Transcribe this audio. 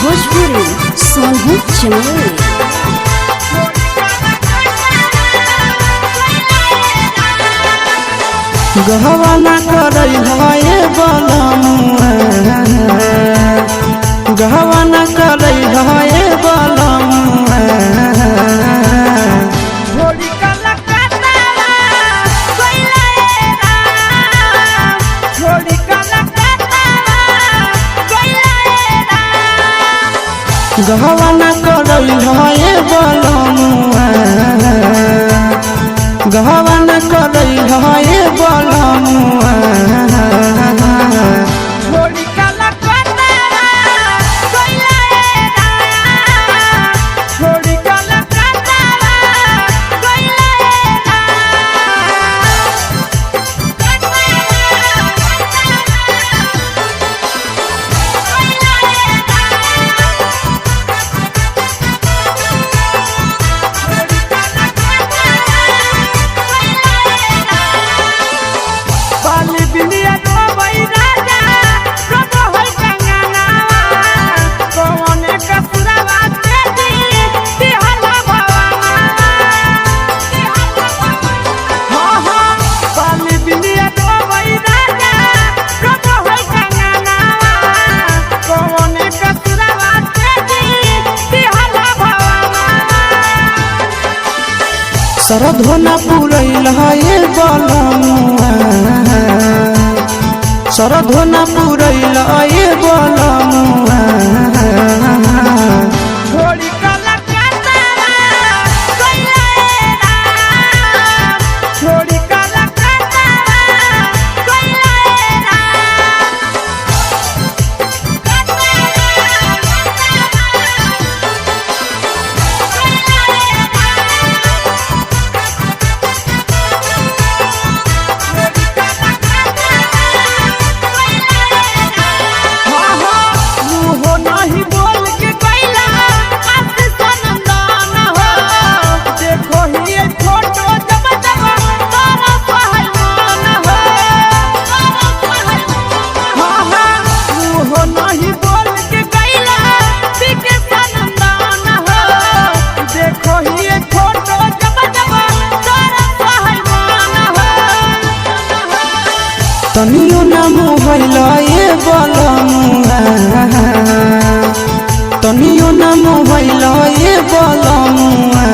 भोजपुरी सोनू चमोली। गहवाना करई हये बलमुआ, गहवाना करई हये बलमुआ। गहवाना करई हये बलमुआ, गहवाना करई हये बलमुआ। सरधोना पुरैल हये बलमुआ, सरधोना पुरैल हये बलमुआ। तनियो ना मोहइल ये बलमुआ, तनियो ना मोहइल ये बलमुआ।